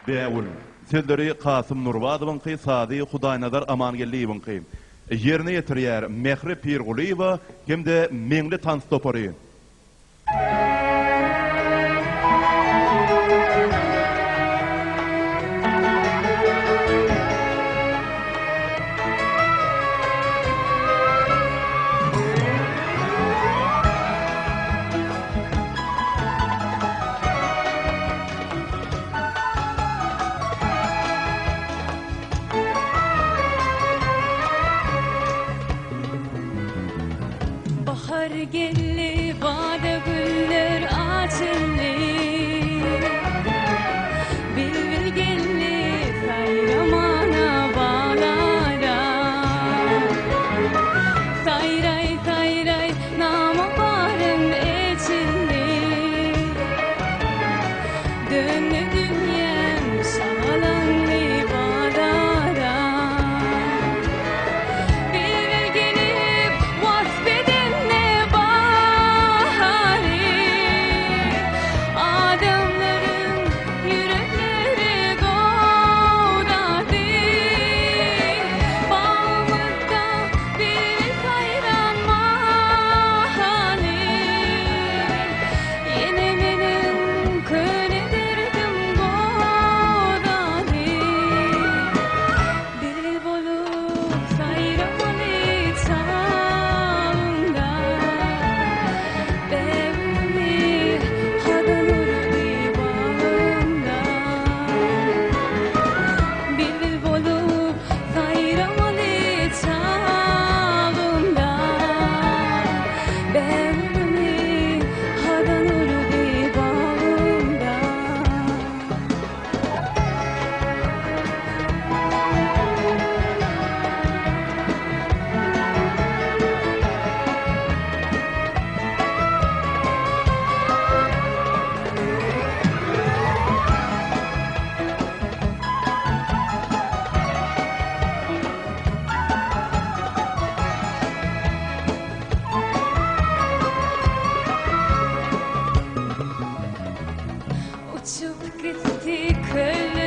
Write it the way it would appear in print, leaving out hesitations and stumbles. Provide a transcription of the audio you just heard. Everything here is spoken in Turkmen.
Bägül. Sözleri Kasym Nurbazowyňky, sazy Hudaýnazar Amangeldiýewiňki. Ýerine ýetirýär Mähri Pirgulyýewa hem-de Meňli tans topary. Bahar geldi, bada güller açyldy. Bilbil geldi, saýramana baglara. Saýray, saýray, nama baryn eçildi. Döndü dünýäm şagalaňly bazara. Bilbil gelip wasp edende bahary, Adamlaryň ýürekleri gowdady. Bagymyzda bilbil saýran mahaly, Ýene meniň köne derdim gozady. Bilbil bolup saýramaly çagymda, Bägülimi hazan urdy bagymda. Bilbil bolup saýramaly çagymda, Bägülimi hazan urdy bagymda. Uçup gitdi köl.